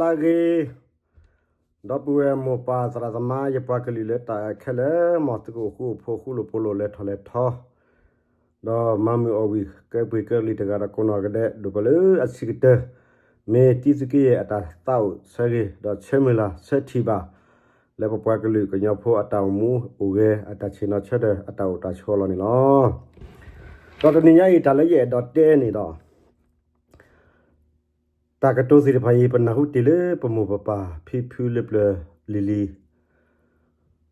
လၢဂ့ၤ, ဒီပုၢ်ဝဲၢ်မိၢ်ပၢ်သရၣ်သမါ ယပှၤကလုာ်လၢတၢ်အဲၣ်ခဲလၢာ်, မ်သုကအိၣ်ဃူအိၣ်ဖိး ဃူလိာ်ဖိးလိာ် လဲၤထီၣ်လဲၤထီ, ဒီးမၤမုာ်အီၣ်ဝံၤ ကဲပှ့ၤကဲလံၤတဂၤဒီးကိးနီၢ်ဂၤဒဲး ဒိၣ်ပှၤလၢအဆံးကတၢၢ်, မ့ၢ်တံသုးက့ယဲၢ်အတၢ်သးအိၣ်ဆၢဂ့ၤ ဒီးဆၢမုၢ်လၢ်ဆၢထံၣ်ဘၣ် လၢပပှၤကလုာ်ကညီဖိအတၢ်အိၣ်မူအိၣ်ဂဲၤ အတၢ်ဆ့ၣ်နီၤဆၢထၢၣ် အတၢ်အိၣ်တၢ်ဆိးလီၤန့ၣ်လီၤ. ဒီးတနံၤညါအံၤ တၢ်လၢယအဲၣ်ဒိးတဲန့ၣ်ဒီး တၢ်ကတိၤသ့ၣ်တဖၣ်အံၤ ပနၢ်ဟူတ့ၢ်လၢပမိၢ်ပပၢ်ဖံဖုလၢပျၢၤလံၤလံ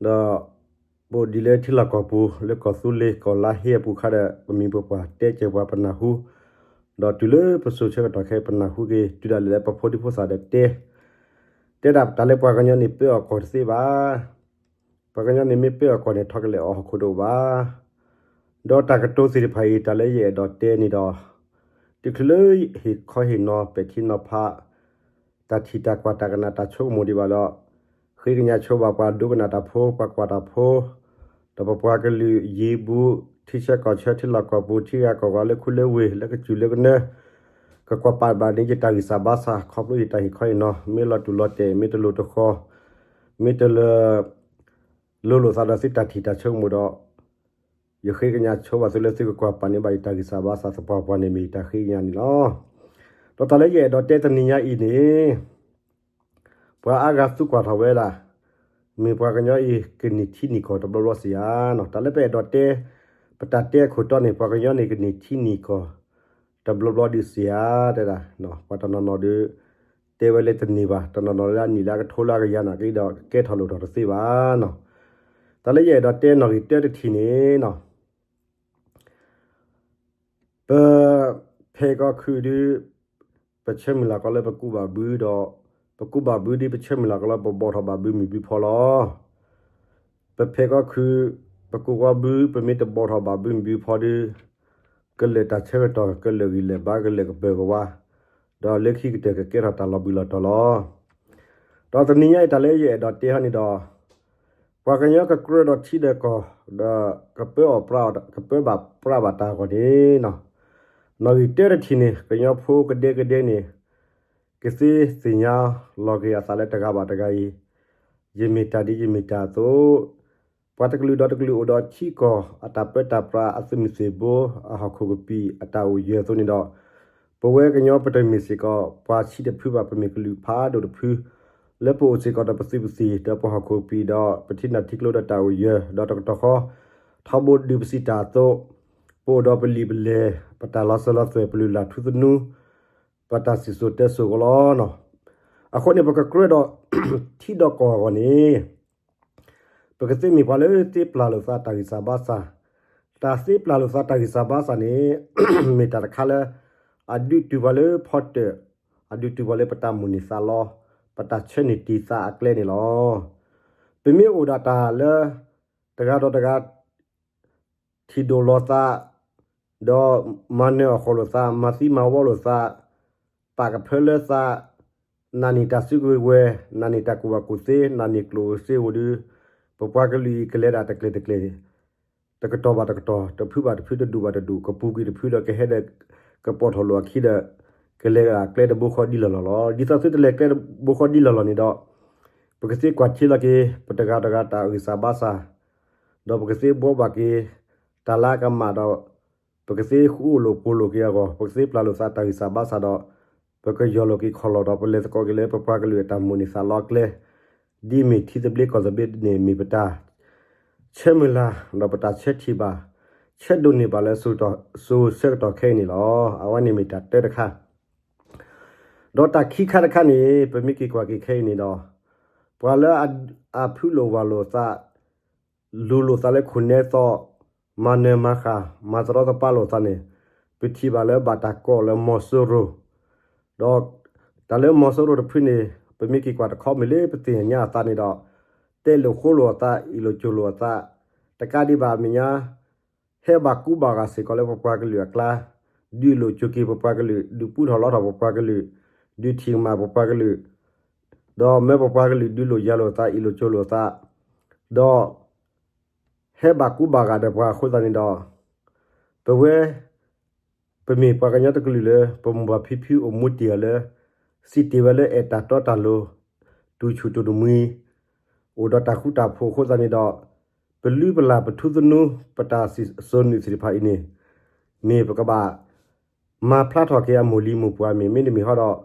ၤ, ဒီးပအိၣ်ဒံးလၢထံလီၢ်ကီၢ်ပူၤ လၢကီၢ်သူလ့ၤကီၢ်လါဟ့အပူၤအခါဒီး ပမိၢ်ပပၢ်တဲစၢၤပှၤပနၢ်ဟူ, ဒီးတုၤလၢပစိၤဆၢကတီၢ်ခဲအံၤ ပနၢ်ဟူက့ၤ တုၤဒၣ်လဲာ်လၢပဖိဒံဖိသၣ်ဒီးတဲ တဲဒၣ်တၢ်လၢပှၤကညီန့ၣ် ပၢအီၣ်ကီၢ်တသ့ဘၣ်. ပှၤကညီန့ၣ်မ့ၢ်ပၢအီၣ်ကီၢ်န့ၣ် ထီကလဲာ်အီၣ်ဟီၣ်ခိၣ်တအိၣ်ဘၣ်. ဒီးတၢ်ကတိၤသ့ၣ်တဖၣ်အံၤ တၢ်လၢယအဲၣ်ဒိးတဲန့ၣ်ဒီး တချုးလၢဟ့ၣ်ခီဟ့ၣ်နီၤ ပဲာ်ထံနီၤဖး တၢ်ထံၣ်တၢ်ကွၢ်တၢ်ကနၣ်တၢ်ဆိကမိၣ်ဒံးဘၣ်ဒီး ဃ့ကညးဆိဘၣ်ပှၤဒိကနၣ်တၢ်ဖိ ပှၤကွၢ်တၢ်ဖိ, ဒီးပပှၤကလုာ်ယံၤဘူး ထံဆၢကီၢ်ဆၢ ထံလီၢ်ကီၢ်ပူၤ ထံဂၤကီၢ်ဂၤ လၢခူလၢဝ့ၢ် လၢကစၢၢ်လၢကနၢ ကကွၢ်ပာ်ဘၣ်န့ၣ် ယတၢ်ဂံၢ်စၢ်ဘါစၢ် ခီဖျိယတၢ်ဟ့ၣ်ခီဟ့ၣ်နီၤ မ့ၢ်လီၤတူၢ်လီၤတဲာ် မ့ၢ်တလိၤတဃီၤ မ့ၢ်တလၢ လိၤလိာ်သးဒီးသုတၢ်ထံၣ်တၢ်ဆိကမိၣ်ဒီး ယဃ့ကညးဆိဘၣ်သုလၢသုကကွၢ်ပာ်န့ၢ်ဘၣ်ယတၢ်ဂံၢ်စၢ်ဘါစၢ်သပှၢ်ပှၢ်န့ၣ် မ့ၢ်ယတၢ်ဃ့ကညးန့ၣ်လီၤ. ဒီးတၢ်လၢယအဲၣ်ဒိးတဲတနံၤညါအံၤန့ၣ် ပှၤအါဂၤသူကွၢ်ထီၣ်ဝဲဒၣ် မ့ၢ်ပှၤကညီအံၤ ကန့ၢ်ထံန့ၢ်ကီၢ်တဘျီဘျီစ့ၢ်ဧါနီၤ. တၢ်လၢပအဲၣ်ဒိးတဲ ပတၢ်တဲအခိၣ်တီန့ၣ် ပှၤကညီန့ၣ် ကန့ၢ်ထံန့ၢ်ကီၢ် တဘျီဘျီဒုးစ့ၢ်ဧါ တဲဒၣ်, ပှၤတနီၤနီၤဒုး တဲဝဲလၢတန့ၢ်ဘၣ်, တနီၤနီၤလၢအနံၣ်လၢအကထိလၢအကယၤနာ်က့ဒီး ကကဲထီၣ်လိၣ်ထီၣ်တသ့ဘၣ်နီၤ. တၢ်လၢယအဲၣ်ဒိးတဲနီၣ်ဂံၢ်တၢတထံၣ်န့ၣ်နီၤ ပ ဖဲကီၢ်ခုၣ်ဒုး ပဆၢမုၢ်လၢ်ကီးလၢပကူၣ်ဘၣ်ဘုဒီး ပကူၣ်ဘၣ်ဘုဒုး ပဆၢမုၢ်လၢ်ကီးလၢပဘီၣ်ထီၣ်ဘၣ်ဘုမုၢ်ဘုဖီလီၤ. ပဖဲကီၢ်ခုၣ် ပကူၣ်ကီးဘု ပမ့ၢ်တဘီၣ်ထီၣ်ဘၣ်ဘုမုၢ်ဘုဖီဒုး ကလၢာ်တၢ်ဆၢကတီၢ် ကလၢာ်ဂံၢ်လၢာ်ဘါ ကလၢာ်ကပၢၤကဝါ ဒီးလၢခံကတၢၢ်ကကဲထီၣ်တၢ်လီၤဘှံးလီၤတီၤလီၤ. ဒီးတနံၤညါအံၤတၢ်လၢယအဲၣ်ဒိးတဲဟီန့ၣ်ဒီး ပှၤကညီကကြၢးဒီးထံဒီးကီၢ် ဒီးကပၢအီၣ်ပြၣ် ကပၢဘၣ်ပြၣ်ဘၣ်တၢ်အဂီၢ်န့ၣ်နီၤ, နီၣ်ဂံၢ်တၢတထံၣ်န့ၣ် ကညီဖိကဒဲကဒဲန့ၣ် ကသ့သ့ၣ်ညါလီၤက့ၤအသးလၢတဂၤဘၣ်တဂၤအံၤ, ယမ့ၢ်တၢ်ဒ်ယမ့ၢ်တၢ်အသိး ပှၤတကလုာ်ဒီးတကလုာ်အိၣ်ဒီးထံကီၢ် အတၢ်ပၢတၢ်ပြး အသုးမုၢ်သံၣ်ဘိ အဟီၣ်ခိၣ်ကပံာ် အတၢ်အိၣ်ယၢၤအသိးန့ၣ်ဒီး ပဝဲကညီပတမ့ၢ်စ့ၢ်ကီး ပှၤဆံးတဖုဘၣ် ပမ့ၢ်ကလုာ်ဖးဒိၣ်တဖု လၢပအိၣ်စ့ၢ်ကီးဒီးပသုးပသံၣ် ဒီးပဟီၣ်ခိၣ်ကပံာ်ဒီး ပထံနၢ်ထံကျိဒီးတၢ်အိၣ်ယၢၤ ဒီးတကတီၢ်ဃီ ထီဘိဒုးပစံးတၢ်အသိး ပအိၣ်ဒီးပလံာ်ပလဲၢ် ပတၢ်လီၤစၢၤလီၤသွဲၣ် ပလုၢ်လၢ်ထူသနူ ပတၢ်စံၣ်စိၤတဲစိၤကလီနီၤ. အဃိန့ၣ် ပကကြၢးဒီး ထံဒီးကီၢ်အဂီၢ်န့ၣ် ပကသ့မ့ၢ်ပှၤလၢသ့ပျၢ်လိာ်သးတၢ်ဂံၢ်စၢ်ဘါစၢ်, တၢ်သ့ပျၢ်လိာ်သးတၢ်ဂံၢ်စၢ်ဘါစၢ်န့ၣ် မ့ၢ်တၢ်တခါလၢ အဒုးတုၤပှၤလၢဖီတၢၣ်, အဒုးတုၤပှၤလၢပတၢ်မိၣ်န့ၢ်သးလီ, ပတၢ်ဆၢန့ၢ်တံၢ်သးအကျဲန့ၣ်လီၤ. ပမ့ၢ်အိၣ်ဒၣ်တၢ်လၢ တဂၤဒီးတဂၤ ထံၣ်ဒိၣ်လိာ်သး, ဒီးမၤနၢၤအီၣ်ဃီလိာ်သး, မၤသံမၤဝီလိာ်သး, ပာ်ကဖၢလၢသး, နာ်န့ၢ်တၢ်စုကဝဲၤ, နာ်န့ၢ်တၢ်ကူၣ်ဘၣ်ကူၣ်သ့, နာ်န့ၢ်ကျိၣ်စ့ဧိၤဒုး, ပပှၤကလုာ်အံၤကလဲၤဒၣ်တကျဲၤတကျဲၤ, တကတီၢ်ဘၣ်တကတီၢ်, တဖုဘၣ်တဖု, တဒူၣ်ဘၣ်တဒူၣ်, ကပူၤကွံာ်တဖုဒီးကဟဲဒီး ကပီၢ်ထီၣ်လိာ်အခံဒီး ကလဲၤကျဲတဘိဃီဒ်လီၢ်လီၢ်လီၤ. ဒ်သိးသုတလဲၤကျဲတဘိဃီဒ်လီၢ်လီၢ်န့ၣ်ဒီး ပကသ့ကွၢ်ထံလီၤက့ၤ ပတဂၤတဂၤတၢ်ဂံၢ်စၢ်ဘါစၢ်, ဒီးပကသ့ဘှီဘၣ်က့ၤ တၢ်လၢအကမၣ်ဒီး ပကသ့ဃူလိာ်ဖိးလိာ်က့ၤအဂီၢ် ပကသ့ပျၢ်လိာ်သးတၢ်ဂံၢ်စၢ်ဘါစၢ်ဒီး ပကယီၢ်လိာ်က့ၤခီၣ်လီၢ်ဒီး ပလဲၤသကိးက့ၤလၢပပှၤကလုာ်အတၢ်မိၣ်န့ၢ်သးလီအကျဲ, ဒ်မ့ၢ်ထံသဘျ့ကီၢ်သဘျ့န့ၣ် မ့ၢ်ပတၢ်ဆၢမုၢ်လၢ် ဒီးပတၢ်ဆၢထံၣ်ဘၣ် ဆၢဒိးန့ၢ်ဘၣ်လၢ စိၤဆၢကတီၢ်ခဲအံၤန့ၣ်လီၤ. အဝဲန့ၣ်မ့ၢ်တၢ်တၢတခါ ဒီးတၢ်ခံခါတခါန့ၣ် ပမ့ၢ်က့ၤကွၢ်က့ၤခဲအံၤန့ၣ်ဒီး ပှၤလၢအဖုးလိာ်ဝၢ်လိာ်သး လူၤလိာ်သးလၢခိၣ်နဲသီ, မၤနၢၤမၤဃၣ် မၤသရီသပၢလိာ်သးန့ၣ် ပထံၣ်ဘၣ်လၢဘၣ်တၢ်ကိးလၢမီၤစိရိၤ, ဒီးတၢ်လၢမီၤစိရိၤတဖုန့ၣ် ပမ့ၢ်က့ၤကွၢ်တခီမ့ၢ်လၢပသ့ၣ်ညါအသးန့ၣ်ဒီး တဲလိာ်ဃိလိာ်အသး အ့ၣ်လိာ်ကၠိလိာ်အသး, တကးဒံးဘၣ်အမဲာ်ညါ ဟဲဘၣ်ကူဘၣ်ဂာ်စ့ၢ်ကီးလၢပပှၤကလုာ်အကျါ, ဒုးလိာ်ကၠိက့ၤပပှၤကလုာ်, ဒုးပူထီၣ်လီထီၣ်ပပှၤကလုာ်, ဒုးထံၣ်ကမၣ်ပပှၤကလုာ်, ဒီးမၢပပှၤကလုာ်ဒုးလိာ်ယၤလိာ်သး အ့ၣ်လိာ်ကၠိလိာ်သး, ဒီး ဟဲဘၣ်ကူဘၣ်ဂာ်ဒီးပှၤအဃိသတးန့ၣ်ဒီး ပဝဲ ပမ့ၢ်ပှၤကညီတကလုာ်လၢ ပမိၢ်ပၢ်ဖံဖုအိၣ်မူတ့ၢ်အီၤလၢ စံးတ့ၢ်ဝဲလၢအဲၣ်တၢ်တီတၢ်လိၤ, တူၢ်ဆူၣ်တူၢ်တမှံၤ, အိၣ်ဒီးတၢ်ဃူတၢ်ဖိးအဃိသတးန့ၣ်ဒီး, ပလုၢ်ပလၢ်ပထူသနူ ပတၢ်စံၣ်စိၤနုာ်သ့ၣ်တဖၣ်အံၤန့ၣ်, မ့ၢ်ပကဘၣ် မၤဖျါထီၣ်က့ၤအမိၢ်လံၤမိၢ်ပှၢ်မ့ၢ် မ့တမ့ၢ်ဟီဒီး,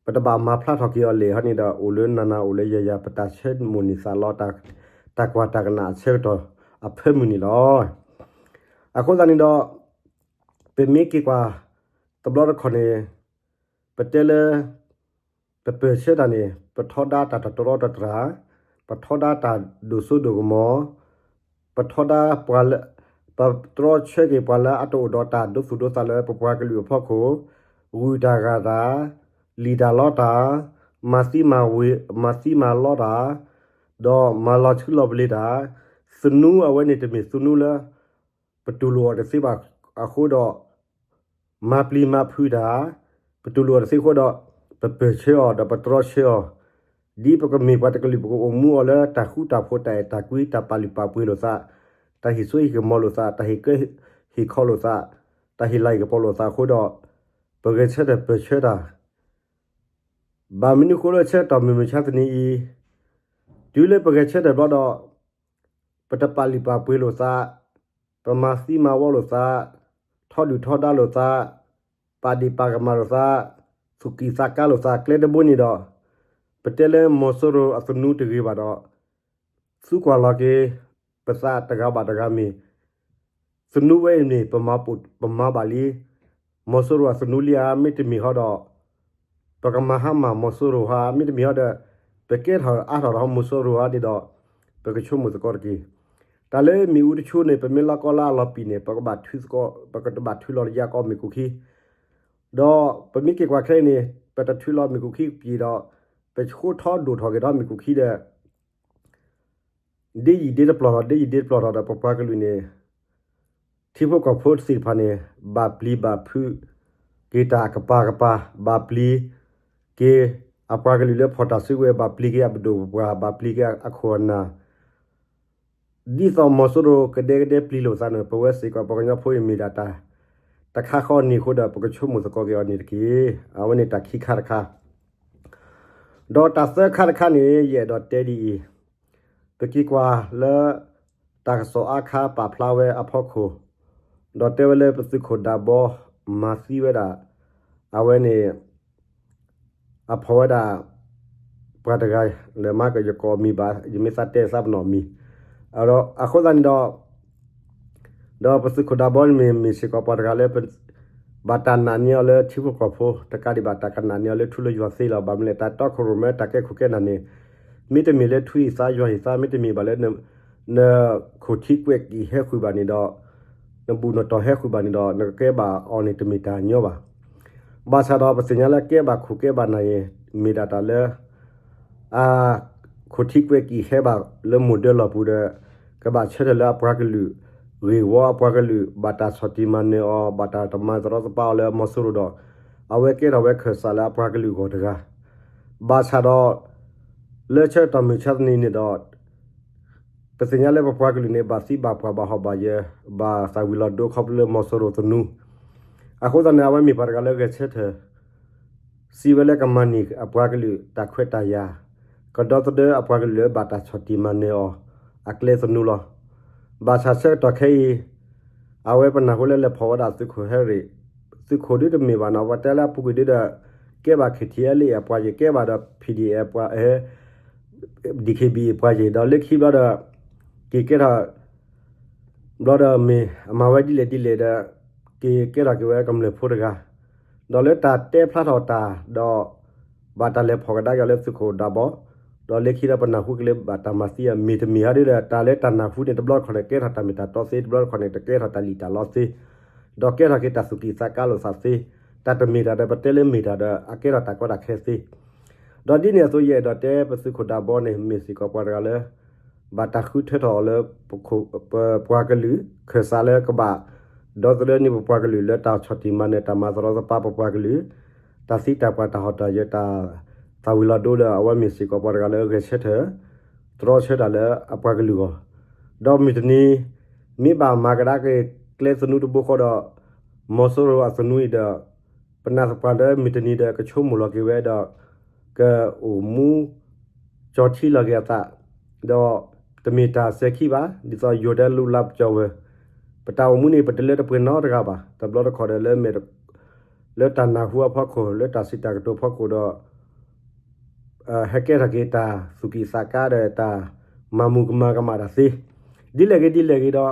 ပတဘၣ်မၤဖျါထီၣ်က့ၤအီၤလဲၣ်ဟီန့ၣ်ဒီး အိၣ်လၢနၤနၤအိၣ်လၢယၤယၤ ပတၢ်ဆၢမိၣ်န့ၢ်သးလီ တၢ်ကွၢ်တၢ်ကနၣ်အဆၢကတီၢ်အဖၢမုၢ်န့ၣ်လီၤ. အဃိသတးန့ၣ်ဒီး, ပမ့ၢ်က့ၤကွၢ်တဘျီတခီၣ်န့ၣ်, ပတဲလၢ ပပၢၢ်ဆၢတၢ်န့ၣ် ပထီဒါတၢ်တတြီတတြၢ်, ပထီဒါတၢ်ဒိၣ်စိဒိၣ်ကမီၤ, ပထီဒါပှၤလၢ, ပတြီဆၢက့ၤပှၤလၢအတအိၣ်ဒီးတၢ်ဒိသူၣ်ဒိသးလၢပပှၤကလုာ်အဖီခိၣ်, ဂုၢ်တၢ်ဂၤတၢ်, လံၣ်တၢ်လီတၢ်, မၤသံမၤဝ့ၤ, မၤသံမၤလီတၢ်, ဒီးမၤလီၤထူလီၤပလ့ၤတၢ်, သနူအဝဲန့ၣ်တမ့ၢ်သနူလၢ ပတူၢ်လိာ်အီၤတသ့ဘၣ်အဃိဒီး မၤပျံၤမၤဖုးတၢ်, ပတူၢ်လိာ်အီၤတသ့အဃိဒီး ပပၢၢ်ဆၢအီၤ ဒီးပတြီဆၢအီၤ, ဒ်ပကမ့ၢ်ပှၤတကလုာ် ပကအိၣ်မူအီၤလၢတၢ်ဃူတၢ်ဖိး တၢ်အဲၣ်တၢ်ကွံ တၢ်ပာ်လုၢ်ပာ်ပှ့ၤလိာ်သး, တၢ်ဟ့ၣ်စိဟ့ၣ်ကမီၤလိာ်သး, တၢ်ဟ့ၣ်ကၢဟ့ၣ်ခီလိာ်သး, တၢ်ဟ့ၣ်လၤဟ့ၣ်ကပီၤလိာ်သးအဃိဒီး ပဂဲၤဆၢထၢၣ်ပၢၢ်ဆၢတၢ် ဘၣ်မနုၤအဃိလၢဆၢကတီၢ်မုၢ်မဆါတနံၤအံၤ, တုၤလၢပဂဲၤဆၢထၢၣ်ဘျီဒီး ပတပာ်လုၢ်ပာ်ပှ့ၤလိာ်သး, ပမၤသံမၤဝီလိာ်သး, ထီဒုၣ်ထီဒါလိာ်သး, ပာ်ဒ့ၣ်ပာ်ကမၣ်လိာ်သး, သူၣ်ကံၢ်သးကါလိာ်သး ကျဲတဘိန့ၣ်ဒီး, ပတဲလၢမီၤစိရိၤအသနူတဂ့ၤဘၣ်ဒီး, သံကွၢ်လီၤက့ၤ ပသးတဂၤဘၣ်တဂၤမ့ၢ် သနူဝဲအံၤန့ၣ် ပမၤဘၣ်လံ, မီၤစိရိၤအသနူလံဧါ မ့တမ့ၢ်ဟီဒီး ပကမၤဟါမၢ်မီၤစိရိၤဧါ မ့တမ့ၢ်ဟီဒီး ပကဲထီၣ်အါထီၣ်ဒီးမီၤစိရိၤဧါန့ၣ်ဒီး ပကဆိကမိၣ်သကိးတက့ၢ်. တၢ်လၢမ့ၣ်အူတဆိန့ၣ် ပမ့ၢ်လီၤကီလၢအလီၤပံာ်န့ၣ် ပကဘၣ်ထုသကိး ပကတဘၣ်ထုးလီၤလၢယါကီၢ်မ့ၣ်ကူၣ်ခံ, ဒီးပမ့ၢ်က့ၤကွၢ်ခဲအံၤန့ၣ် ပတထုးလီၤမ့ၣ်ကူၣ်ခံပံာ်ဒီး ပဆှိထီၣ်ဒိၣ်ထီၣ်က့ၤဒီးမ့ၣ်ကူၣ်ခံဒီး ဒ်ယံာ်ဒ်တပျီၢ်ထီၣ် ဒ်ယံာ်ဒ်တပျီၢ်ထီၣ်ဒီး ပပှၤကလုာ်န့ၣ် ထံဖိကီၢ်ဖိသ့ၣ်တဖၣ်န့ၣ် ဘၣ်ပျံၤဘၣ်ဖုးက့ၤတၢ်အကပၤကပၤ, ဘၣ်ပျံၤက့ၤအပှၤကလုာ်လၢဖီၣ်တၢ်စုကဝဲၤ, ဘၣ်ပျံၤက့ၤအပဒိၣ်ပပှၢ်, ဘၣ်ပျံၤက့ၤအခိၣ်အနၢ် ဒ်သိးမီၤစိရိၤကဒဲကဒဲပျံၤလိာ်သးန့ၣ် ပဝဲစ့ၢ်ကီးပှၤကညီဖိအံၤမ့ၢ်ဒၣ်တၢ်တခါဃီအနံၤအဃိဒီး ပကဆိကမိၣ်သကိးက့ၤအီၤန့ၣ်တက့ၢ်. အဝဲန့ၣ်တၢ်ခံခါတခါ ဒီးတၢ်သၢခါတခါန့ၣ် ယအဲၣ်ဒိးတဲဒ်အံၤ, ပက့ၤကွၢ်လၢ တၢ်ကစီၣ်အါခါပာ်ဖျါဝဲအဖီခိၣ်, ဒီးတဲဝဲလၢပသုးခိၣ်ဒၢဘီ မၤသံဝဲဒၣ် အဝဲန့ၣ် အဖီၣ်ဝဲဒၣ် ပှၤတဂၤ လၢမၤကယကီၢ်မံၤဘၣ် ယမ့ၢ်သးတဲသးပနီၣ်မံၤ, အဃိသတးန့ၣ်ဒီး ဒီးပသုးခိၣ်ဒၢဘီန့ၣ်မ့ၢ် မ့ၢ်စ့ၢ်ကီးပှၤတဂၤလၢ ဘၣ်တၢ်နာ်န့ၢ်အီၤလၢထံဖိကီၢ်ဖိ တကးဒံးဘၣ်တၢ်ကနာ်န့ၢ်အီၤလၢထူလၢယွၤသ့လီၤ. ဘၣ်မနုၤလဲၣ် တၢ်တီခိၣ်ရိၣ်မဲ တၢ်ကဲခိၣ်ကဲနၢ်န့ၣ် မ့တမ့ၢ်လၢထူအံၤသးယွၤအံၤသး မ့တမ့ၢ်ဘၣ်လၢ နခိၣ်ထံကွဲးကံာ်ဟဲဃုာ်ဘၣ်န့ၣ်ဒီး နဘူၣ်နတီၢ်ဟဲဃုာ်ဘၣ်န့ၣ်ဒီး နကကဲဘၣ်အီၤန့ၣ် တမ့ၢ်တၢ်ညီဘၣ်. ဘၣ်ဆၣ်ဒီးပသ့ၣ်ညါလၢကဲဘၣ်ခိၣ်ကဲဘၣ်နၢ်အံၤ မ့ၢ်ဒၣ်တၢ်လၢ အ ခိၣ်ထံကွဲးကံာ်ဟဲဘၣ်လၢမိၢ်ဒၢလီၢ်ပူၤဒီး ကဘၣ်ဆၢထၢၣ်လၢအပှၤကလုာ်ဂ့ၢ်ဝီ အပှၤကလုာ်ဘၣ်တၢ်ဆီၣ်တံၢ်မၤနၢၤအီၤ ဘၣ်တၢ်တမၤသရီသပါအီၤလၢမီၤစိရိၤဒီး အဝဲကဲထီၣ်ဝဲခၢၣ်စးလၢအပှၤကလုာ်အဂီၢ်တဂၤ ဘၣ်ဆၣ်ဒီး လၢဆၢကတီၢ်မုၢ်ဆါတနံၤန့ၣ်ဒီး ပသ့ၣ်ညါလၢပပှၤကလုာ်န့ၣ် ဘၣ်သံဘၣ်ပှၢ်ဘၣ်ဟီၣ်ဘၣ်ယၢၤ ဘၣ်သၣ်ဝံၤလီၤဒိခီဖျိလၢမီၤစိရိၤသနူ အဃိသတးန့ၣ် အဝဲမ့ၢ်ပှၤတဂၤလၢဂဲၤဆၢထၢၣ် စံးဝဲလၢကမၤန့ၢ်အပှၤကလုာ်တၢ်ခွဲးတၢ်ယာ် ကဒီသဒၢအပှၤကလုာ်လၢဘၣ်တၢ်ဆီၣ်တံၢ်မၤနၢၤအီၤ အကျဲသနူလီၤ. ဘၣ်ဆၣ်ဆၢကတီၢ်ခဲအံၤ အဝဲပနၢ်ဟူလၢလဲၤဖီၣ်ဝဲဒၣ်သုးခိၣ်ဟဲရ့ၣ် သုးခိၣ်ဒုတမ့ၢ်ဘၣ်နီၤ ပှၤတဲလၢအပူၤကွံာ်ဒုဒီး ကဲဘၣ် KTLA အပှၤယ့ၤ ကဲဘၣ်ဒီး PDF ပှၤ DKBA ပှၤယ့ၤ ဒီးလၢခံဘျီဒီး က့ၤကဲထီၣ် ဘျီဒီးမ့ၢ်အမၤဝဲဒ်လဲၣ်ဒ်လဲၣ်ဒီး က့ၤကဲထီၣ်က့ၤဝဲကမျၢၢ်ဖိတဂၤ ဒီးလၢတၢ်တဲဖျါထီၣ်တၢ်ဒီး ဘၣ်တၢ်လဲၤဖီၣ်ကဒါက့ၤအီၤလၢသုးခိၣ်ဒၢဘီ ဒီးလၢခံဒီးပနၢ်ဟူက့ၤလၢဘၣ်တၢ်မၤသံအီၤ မ့ၢ်တမ့ၢ်ဟီဒုဒီး တၢ်လၢတၢ်နၢ်ဟူန့ၣ် တဘျီတခီၣ်န့ၣ် ကဲထီၣ်တၢ်မ့ၢ်တၢ်တီသ့ တဘျီတခီၣ်န့ၣ် တကဲထီၣ်တၢ်လံၣ်တၢ်လီသ့ ဒီးကဲထီၣ်က့ၤတၢ်သူၣ်ကံၢ်သးကါလိာ်သးသ့ တၢ်တမ့ၢ်တၢ်ဒီး ပတဲလၢမ့ၢ်တၢ်ဒီး အကဲထီၣ်တၢ်ကီတၢ်ခဲသ့ ဒီးဒ်န့ၣ်အသိး ယအဲၣ်ဒိးတဲပသုးခိၣ်ဒၢဘီန့ၣ် မ့ၢ်စ့ၢ်ကီးပှၤတဂၤလၢ ဘၣ်တၢ်ဃုထၢထီၣ်အီၤလၢ ပပှၤကလုာ် ခၢၣ်စးလၢကဘၣ် ဒီသဒၢန့ၢ်ပပှၤကလုာ်လၢတၢ်ဆီၣ်တံၢ်မၤနၢၤ တၢ်မၤသရီသပါပပှၤကလုာ် တၢ်သံတၢ်ပှၢ်တၢ်ဟီၣ်တၢ်ယၢၤ တၢ်သၣ်ဝံၤလီၤဒိဒီး အဝဲမ့ၢ်စ့ၢ်ကီးပှၤတဂၤလၢဂဲၤဆၢထၢၣ် တြီဆၢတၢ်လၢအပှၤကလုာ်အဂီၢ် ဒီးမုၢ်တနံၤ မ့ၢ်ဘၣ်မၤကဒါက့ၤကျဲသနူတဘိဃီဒီး မီၤစိရိၤအသနူအံၤဒီး ပ ပနၢ်သပှၢ်လၢမုၢ်တနံၤဒီးကဆိကမိၣ်လီၤက့ၤဝဲဒီး ကအိၣ်မူ ကၠီထံလီၤက့ၤအသး, ဒီးတမ့ၢ်တၢ်စဲၤခံဘၣ်, ဒ်သိးယိၤတဲလူလါပကၠီဝဲ, ပတၢ်အိၣ်မူန့ၣ် ပတလၢတပှဲၤနီတဂၤဘၣ်, တဘျီတခီၣ်ဒီးလၢမဲာ် လၢတၢ်နၢ်ဟူအဖီခိၣ် လၢတၢ်စံးတၢ်ကတိၤဖီခိၣ်ဒီး ဟဲကဲထီၣ်က့ၤတၢ်သူၣ်ကံၢ်သးကါဒီးတၢ်မၤမုၢ်ကမၤကမၣ်တၢ်သ့, ဒ်လဲၣ်ဂ့ၤဒ်လဲၣ်ဂ့ၤ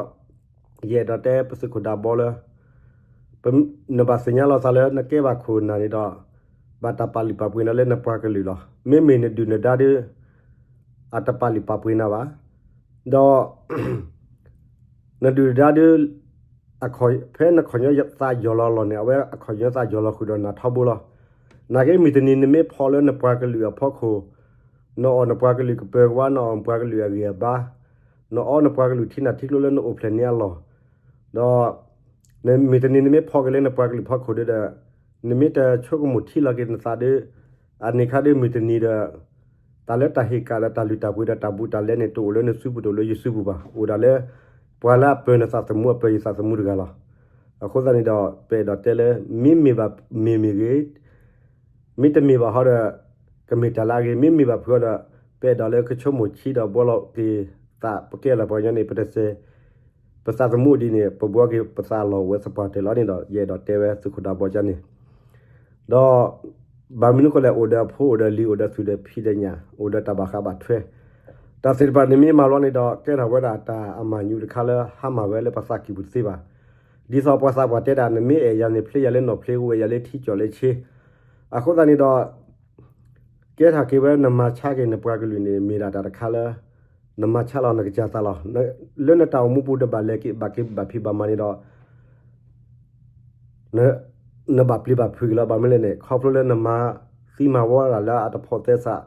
ဒီး ယအဲၣ်ဒိးတဲပသုးခိၣ်ဒးဘီလၢ နဘၣ်သ့ၣ်ညါလီၤသးလၢနကဲဘၣ်ခိၣ်နၢ်န့ၣ်ဒီး ဘၣ်တၢ်ပာ်လုၢ်ပာ်ပှ့ၤနၤလၢနပှၤကလုာ်လီၤ. မ့မ့ၢ်နဒုၣ်နဒါဒီး အတပာ်လုၢ်ပာ်ပှ့ၤနၤဘၣ်. ဒီး နဒုၣ်နဒါဒီး အခီၣ် ဖဲနခီၣ်ညီသးယီၢ်လီၤလီၢ်န့ၣ် အဝဲအခီၣ်ညီသးယီၢ်လီၤဃုာ်ဒီးနၤထီဘိလီၤ. နာ်က့မုၢ်တနံၤနမ့ၢ်ဖီၣ်လၢနပှၤကလုာ်အဖီခိၣ်, နအီၣ်နပှၤကလုာ်ကပၢၤကဝါ, နအီၣ်နပှၤကလုာ်အဂံၢ်အဘါ, နအီနပှၤကလုာ်ထံနၢ်ထံကျိလၢနအိၣ်ဖျဲၣ်န့ၢ်အလီၢ်, ဒီး မုၢ်တနံၤနမ့ၢ်ဖီၣ်က့ၤလၢနပှၤကလုာ်ဖီခိၣ်ဒီး နမ့ၢ်တဆိကမိၣ်ထံလီၤက့ၤနသးဒီး အန့ၣ်ခါဒီးမုၢ်တနံၤဒီး တၢ်လၢတၢ်ဟ့ၣ်ကၣ်ဒီးတၢ်လုၢ်တၢ်ပှ့ၤဒီးတၢ်ဘူးတၢ်လဲန့ၣ် တအိၣ်လၢနစုပူၤတအိၣ်လၢယစုပူၤဘၣ်. အိၣ်ဒၣ်လၢ ပှၤလၢအပၢၤနသးသမူအပၢၤယသးသမူတဂၤလီၤ. အဃိသတးန့ၣ်ဒီး ပအဲၣ်ဒိးတဲလၢ မ့မ့ၢ်ဘၣ်မ့ၢ်မ့ၢ်ဂ့ၤ မ့တမ့ၢ်ဘၣ်ဟီဒီး ကမ့ၢ်တၢ်လၢအဂ့ၤ, မ့မ့ၢ်ဘၣ်ဖုးအီၤဒီး ပအဲၣ်ဒိးလၢကဆိကမိၣ်ထံဒီးဘှီလီၤက့ၤသး ပကဲလီၤပှၤကညီန့ၣ် ပတစဲး ပသးသမူဒ်န့ၣ် ပဘှီက့ၤပသးလီၢ်ဝဲသပှၢ်တၢၢ်လီၤန့ၣ်ဒီး ယအဲၣ်ဒိးတဲဝဲသုးခိၣ်ဒးဘီကၠါန့ၣ် ဒီး ဘၣ်မနုၤဃိလဲၣ် အိၣ်ဒီးအဖိအိၣ်ဒီးလံၤ အိၣ်ဒီးသူၣ်ဒီးဖံးဒီးညၣ် အိၣ်ဒီးတၢ်ဘၣ်ဃးဘၣ်ထွဲ တၢ်သ့ၣ်တဖၣ်န့ၣ်မ့ၢ်မၤလီၤန့ၣ်ဒီး ကဲထီၣ်ဝဲဒၣ်တၢ်အမၤညူးတခါလၢဟါမၢ်ဝဲလၢပသးကံၢ်ပူၤတသ့ဘၣ်. ဒ်သိးပှၤသးပှၢ်တဲဒၣ် နမ့ၢ်အဲၣ်ယၤန့ၣ် ဖျ့ယၤလၢနီၣ်ဖျ့ ဝဲယၤလၢထံကၠီၣ်လၢဆ့ အဃိသတးန့ၣ်ဒီး ကဲထီၣ်က့ၤဝဲနမၤဆါက့ၤနပှၤကလုာ်န့ၣ် မ့ၢ်ဒၣ်တၢ်တခါလၢ နမၤဆါလီၤနကစၢ်သးလီၤ. လၢနတၢ်အိၣ်မူပူၤ နဘၣ်လဲၤက့ၤဘၣ်က့ၤဘၣ်ဖံးဘၣ်မၤန့ၣ်ဒီး နဘၣ်ပျံၤဘၣ်ဖုးက့ၤလီၤ. ဘၣ်မနုၤလဲၣ်န့ၣ် ခီဖျိလၢနမၤသံမၤဝီဒၣ်လၢအတဖိးသဲစး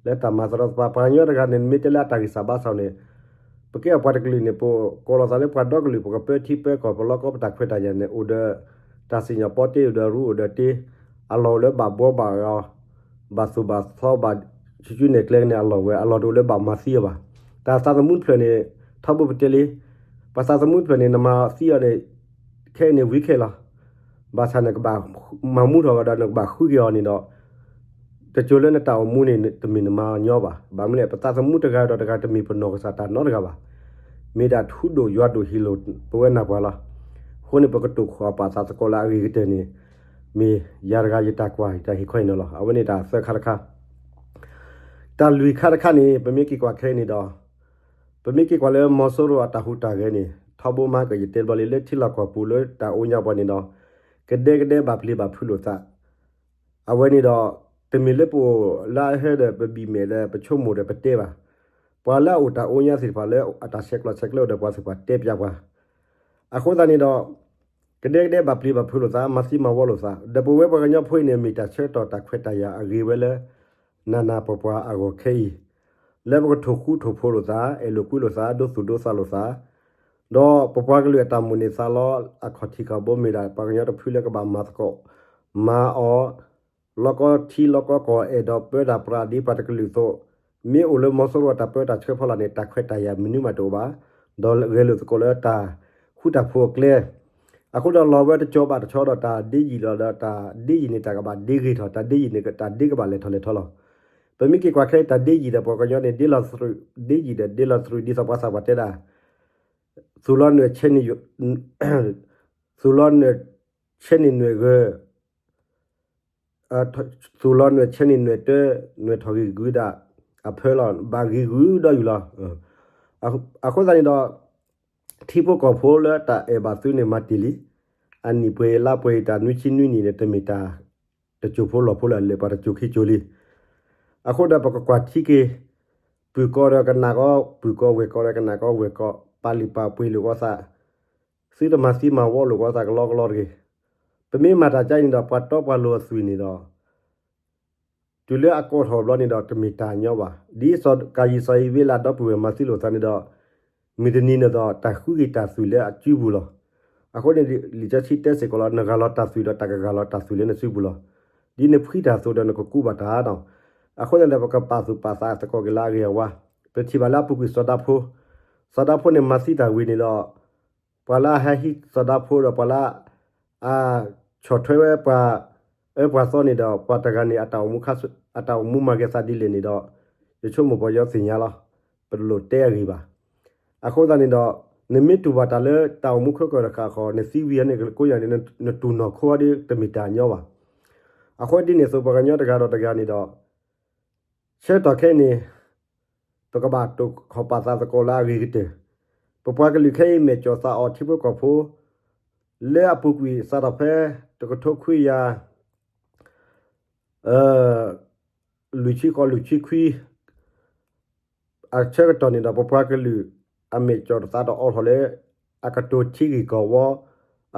လၢတၢ်မၤသရီသပၤ ပှၤကညီတဂၤန့ၣ် နမ့ၢ်တဲလၢအတၢ်ဂံၢ်စၢ်ဘါစၢ်န့ၣ် ပကဲအပှၤတကလုာ်န့ၣ် ပကိးလီၤသးလၢပှၤဒီကလုာ် ပကပၢထံပၢကီၢ် ပလီကီပတၢ်ခွဲးတၢ်ယာ်န့ၣ် အိၣ်ဒီး တၢ်စံၣ်ညီၣ်ပီတ့ အိၣ်ဒီးရူအိၣ်ဒီးတ့ အလီၢ်အိၣ်လၢဘၣ်ဘှီဘၣ်အီၤ ဘၣ်သူၣ်ဘၣ်သီဘၣ် ဆူၣ်ဆူၣ်န့ၣ်ကျဲန့ၣ်အလီၢ်ဝဲ အလီၢ်တအိၣ်လၢဘၣ်မၤသံအီၤဘၣ်. တၢ်သးသမူတဖျၢၣ်န့ၣ် ထီဘိပတဲလံ ပှၤသးသမူတဖျၢၣ်န့ၣ် နမၤသံအီၤန့ၣ် ခဲအံၤန့ၣ်ဝံၤခဲလီၤ. ဘၣ်ဆၣ်န့ၣ် ကဘၣ်မၤမူထီၣ်ကဒီး နကဘၣ်ဃုက့ၤအီၤန့ၣ်ဒီး တစိၤလၢနတၢ်အိၣ်မူန့ၣ် တမ့ၢ်နမၤညီဘၣ်. ဘၣ်မနုၤလဲၣ် ပသးသမူတဂၤဒီးတဂၤတမ့ၢ်ပနီၢ်ကစၢ်တၢ်နီတဂၤဘၣ်. မ့ၢ်ဒၣ်ထူဒိၣ်ယွၤဒိၣ်ဟ့ၣ်လိာ်ပဝဲနၢ်ပှၤလီၤ. အဃိန့ၣ် ပကတိၢ်ခိၣ်အပာ်သးသကိးလၢအဂ့ၤကတၢၢ်န့ၣ် မ့ၢ်ယၤတဂၤယတၢ်ကွၢ်ယတၢ်ဟ့ၣ်ခီအံၤန့ၣ်လီၤ. အဝဲန့ၣ်တၢ်သၢခါတခါ တၢ်လွံၢ်ခါတခါန့ၣ် ပမ့ၢ်က့ၤကွၢ်ခဲအံၤန့ၣ်ဒီး ပမ့ၢ်က့ၤကွၢ်လၢမီၤစိရိၤအတၢ်ဟူးတၢ်ဂဲၤန့ၣ် ထီဘိမးကယတဲဘျီလံ လၢထံလီၢ်ကီၢ်ပူၤလၢတၢ်အိၣ်ညါပှၤန့ၣ်ဒီး ကဒဲကဒဲဘၣ်ပျံၤဘၣ်ဖုးလိာ်သး အဝဲန့ၣ်ဒီး တမ့ၢ်လၢပအိၣ်လၢအဟဲဒီးပဘံၣ်မဲာ်ဒီးပဆိကမိၣ်ဒီးပတဲဘၣ်. ပှၤလၢအအိၣ်တၢ်အိၣ်ညါသ့ၣ်တဖၣ်လၢအတၢ်ဆဲးကျိးဆဲးကျၢအိၣ်ဒီးပှၤသ့ၣ်တဖၣ်တဲပျးပှၤ အဃိသတးန့ၣ်ဒီး ကဒဲကဒဲဘၣ်ပျံၤဘၣ်ဖုးလိာ်သး မၤသံမၤဝီလိာ်သး ဒီးပဝဲပှၤကညီဖိအံၤန့ၣ် မ့ၢ်တၢ်ဆၢကတီၢ်တၢ်ခွဲးတၢ်ယာ်အဂ့ၤဝဲလၢ နၤနၤပှၤပှၤအဂီၢ်ခဲအံၤ လၢပကထိၣ်ဃူထိၣ်ဖိးလိာ်သး အဲၣ်လိာ်ကွံလိာ်သး ဒိသူၣ်ဒိသးလိာ်သး ဒီးပပှၤကလုာ်အတၢ်မိၣ်န့ၢ်သးလီ အခီၣ်ထံးခီၣ်ဘိမ့ၢ်ဒၣ် ပှၤကညီတဖုလၢကဘၣ်မၤသကိး မၤအီၤ လီၢ်ကီထံလီၢ်ကီကီၢ် အဲၣ်ဒိးပၢတၢ်ပြးဒ်ပှၤတကလုာ်အသိး မ့ၢ်အိၣ်လၢမီၤစိရိၤအတၢ်ပၢတၢ်ဆှၢဖီလာ်န့ၣ် တၢ်ခွဲးတၢ်ယာ်မနုၤမးတအိၣ်ဘၣ်, ဒီးဂဲၤလိာ်သကိးလၢတၢ်ဃူတၢ်ဖိးအကျဲ အဃိဒီးလီၤဝဲတကၠီၤဘၣ်တဆီဒီးတၢ်ဒ့ယံာ်လီၤဒီးတၢ်ဒ့ယံာ်န့ၣ် တၢ်ကဘၣ်ဒ့ဂ့ၤထီၣ် တၢ်ဒ့ယံာ်န့ၣ် တၢ်ဒ့ကဘၣ်လဲၤထီၣ်လဲၤထီလီၤ. ပမ့ၢ်က့ၤကွၢ်ခဲအံၤတၢ်ဒ့ယံာ်ဒီးပှၤကညီန့ၣ် ဒ့လီၤသရူး ဒ့ယံာ်ဒီးဒ့လီၤသရူး ဒ်သိးပှၤသးပှၢ်တဲဒၣ် သူၣ်လီၤနွဲၣ်ဆဲးန့ၣ် သူၣ်လီၤနွဲၣ်ဆဲးန့ၣ်နွဲၣ်ဂၢၢ် သူၣ်လီၤနွဲၣ်ဆဲးန့ၣ်နွဲၣ်တၢ နွဲၣ်ထီၣ်ဂံၢ်ဂုၤဒၣ်အဖၢလီၤ ဘၣ်ဂံၢ်ဂုၤဒီးယူၢ်လီၤ. အဃိသတးန့ၣ်ဒီး ထံဖိကီၢ်ဖိလၢတၢ်အဲၣ်ဘၣ်သုန့ၣ်မၤတ့ၢ်လံ. အနံၣ်ပှဲၤလါပှဲၤတၢ်နွံဆံနွံနံၣ်န့ၣ် တမ့ၢ်တၢ်တစိၢ်ဖိလီၢ်ဖိလၢလဲၤပှၤတစိၢ်ခံစိၢ်လံ. အဃိဒီးပကကွၢ်ထံက့ၤ ပုၢ်ကီၢ်ဒီးကနၣ်ကီ ပုၢ်ကီၢ်ဝဲၢ်ကီၢ်ဒီးကနၣ်ကီဝဲၢ်ကီၢ် ပာ်လုၢ်ပာ်ပှ့ၤလိာ်ကီသး သုတမၤသံမၤဝီလိာ်ကီသးကလီကလီတဂ့ၤ. ပမ့ၢ်မၤတၢ်ကါအံၤန့ၣ်ဒီး ပှၤတီပှၤလိၤအသွံၣ်န့ၣ်ဒီး တုၤလၢအကိးထီၣ်ဘျီန့ၣ်ဒီး တမ့ၢ်တၢ်ညီဘၣ်. ဒ်စီၤကၤယံၤစီၤအံၤဝ့လးဒီပုၢ်ဝဲၢ်မၤသံလိာ်သးန့ၣ်ဒီး မုၢ်တနံၤန့ၣ်ဒီး တၢ်ဃုက့ၤတၢ်သွံၣ်လၢအစုပူၤလီၤ. အဃိန့ၣ် လံာ်စီဆှံတဲစ့ၢ်ကီးလီၤ နဂၢ်လီၤတၢ်သွံၣ်ဒီးတၢ်ကဂၢ်လီၤတၢ်သွံၣ်လၢနစုပူၤလီၤ. ဒ်နဖှံတၢ်အသိးဒီးနကကူးဘၣ်တၢ်ဒီး အဃိသတးဒီး ပကပာ်သူၣ်ပာ်သးသကိးက့ၤလၢအဂ့ၤအဝါ. ပထံၣ်ဘၣ်လၢအပူၤကွံာ်စီၤဒၤဖိ, စီၤဒၤဖိန့ၣ်မၤသံတၢ်ဝံၤန့ၣ်ဒီး ပှၤလၢအဟဲဟံးစီၤဒၤဖိဒီးပှၤလၢ အဆီၣ်ထွဲဝဲပှၤ အၢပှၤသီန့ၣ်ဒီး ပှၤတဂၤန့ၣ် အတၢ်အိၣ်မူမၤဂ့ၤသးဒ်လဲၣ်န့ၣ်ဒီး ယဆိကမိၣ်ပှၤယီသ့ၣ်ညါလီၤ. ပတလိၣ်တဲအဂ့ၢ်ဘၣ်. အဃိသတးန့ၣ်ဒီး နမ့ၢ်တူၢ်ဘၣ်တၢ်လၢတၢ်အိၣ်မူခဲကၢၣ်တဃာ်ဃီ နသံဝံၤန့ၣ် ကိးညါန့ၣ် နတူၢ်နီၣ်ခိအီၤဒီးတမ့ၢ်တၢ်ညီဘၣ်. အဃိဒ်န့ၣ်အသိး ပှၤကညီတဂၤဒီးတဂၤန့ၣ်ဒီး ဆၢကတီၢ်ခဲအံၤန့ၣ် ပကဘၣ်တိာ်ခီၣ်ပာ်သးသကိးလၢအဂ့ၤကတၢၢ်. ပပှၤကလုာ်ခဲအံၤ မဲာ်ကၠီၣ်သးအီၣ်ထံဖိကီၢ်ဖိ လၢအပူၤကွံာ်စးထီၣ်ဖဲ တကထိခွံကယၤ လွံၢ်ဆံဃိး လွံၢ်ဆံခွံ အဆၢကတီၢ်န့ၣ်ဒီး ပပှၤကလုာ် အမဲာ်ကၠီၣ်သးတအီထီၣ်လၢ အကတိၤထံဂ့ၢ်ကီၢ်ဝီ,